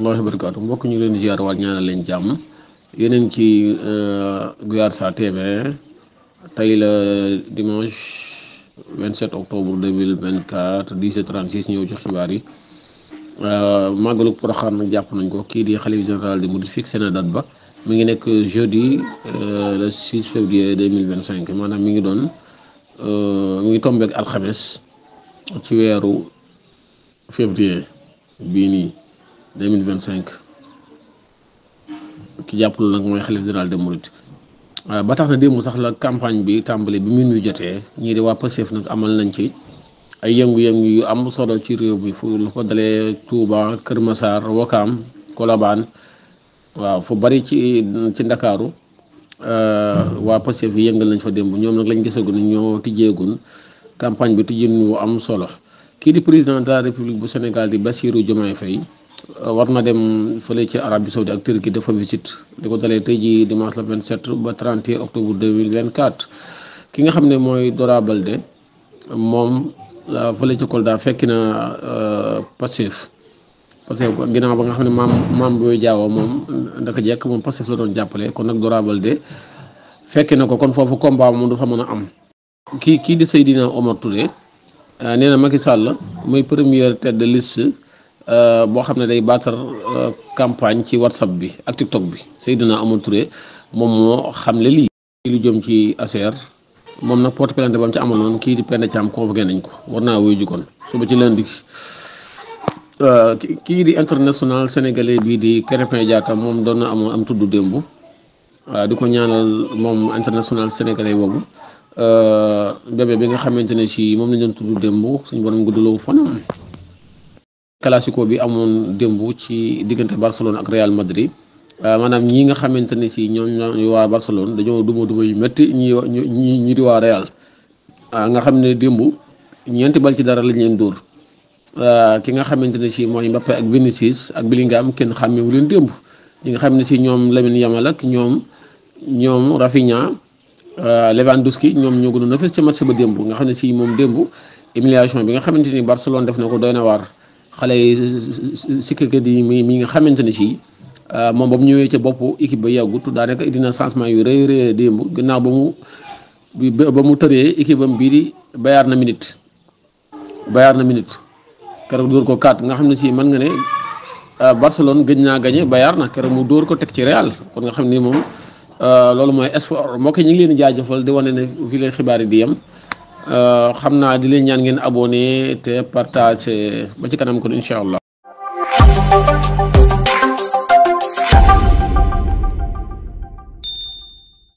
rahmatullahi wa barakaatu mbokk ñu leen di ziar waat ñaanal leen jàmm yeneen ci Guyaar TV tey la dimanche 27 octobre 2024 10h36 ñëw ci xibaar yi màggalu Porokhane nag jàpp nañ ko kii di xalifa général di Mouride fixé na date ba mi ngi nekk jeudi le 6 février 2025 maanaam mi ngi tombeek alxames ci weeru février bii nii 2025 ki jàppale nag mooy xalif général des mourides ba tax na démb sax la campagne bi tàmbali bi minuit jotee ñii di waa Pastef nag amal nañ ci ay yëngu-yëngu yu am solo ci réew mi fu lu ko dalee Touba Kër Massar Wakaam Colobane waaw fu bari ci Ndakaaru waa Pastef yi yëngal nañ fa démb ñoom nag lañ gisagun ñoo tijjeegun campagne bi tijjin wu am solo kii di président de la république bu Sénégal di Bassirou Diomaye Faye war na dem fële ci Arabie Saoudite ak Turquie dafa visite li ko dalee tey jii dimanche le 27 ba 31 octobre 2024 ki nga xam ne mooy Dora Baldé moom fële ci Kolda fekki na Pastef parce que ginnaaw ba nga xam ne maam booy jaawo moom ndaka jekk moom Pastef la doon jàppale kon nag Dora Baldé fekki na ko kon foofu combat moom du fa mën a am kii di Seydina Omar Touré nee na Macky Sall mooy première tête de liste boo xam ne day baatar campagne ci WhatsApp bi ak TikTok bi Seydina Omar Touré moom moo xamle lii lu jëm ci ACR moom nag porte plainte ba mu ci amaloon kii di Penda Thiam convoqué nañ ko war naa wuyu ji kon suba ci lundi kii di international sénégalais bii di Krépin Diatta moom doon na am tudd démb di ko ñaanal moom international sénégalais boobu bébé bi nga xamante ne si moom lañ doon tudd démb suñu borom guddaloo fanam. classico bi amoon démb ci diggante Barcelone ak Real Madrid maanaam ñi nga xamante ne si ñoom waa Barcelone dañoo duma yu métti ñi di waa Real nga xam ne démb ñeenti bal ci dara lañ leen dóor ki nga xamante ne si mooy Mbappé ak Vinicius ak Bellingham kenn xàmmewu leen démb ñi nga xam ne si ñoom Lamine Yamal ak ñoom Rafinha Lewandowski ñoom ñoo gënoon a fës ca match ba démb nga xam ne si moom démb humiliation bi nga xamante ni Barcelone def na ko doy na waar xale yi sikkakat yi mi nga xamante ne si moom ba mu ñëwee ca bopp équipe ba yàggut daanaka dina changement yu rëy démb gannaaw ba mu tëree équipe am bii di Bayern na minute keroog dóor ko 4 nga xam ne si mën nga ne Barcelone gëj naa gañe Bayern na keroog mu dóor ko teg ci Real kon nga xam ni moom loolu mooy sport mbokk ñi ngi leen di jaajëfal di wane ne fii lay xibaar yi di yem xam naa di leen ñaan ngeen abonné te partage ba ci kanam kon incha allah.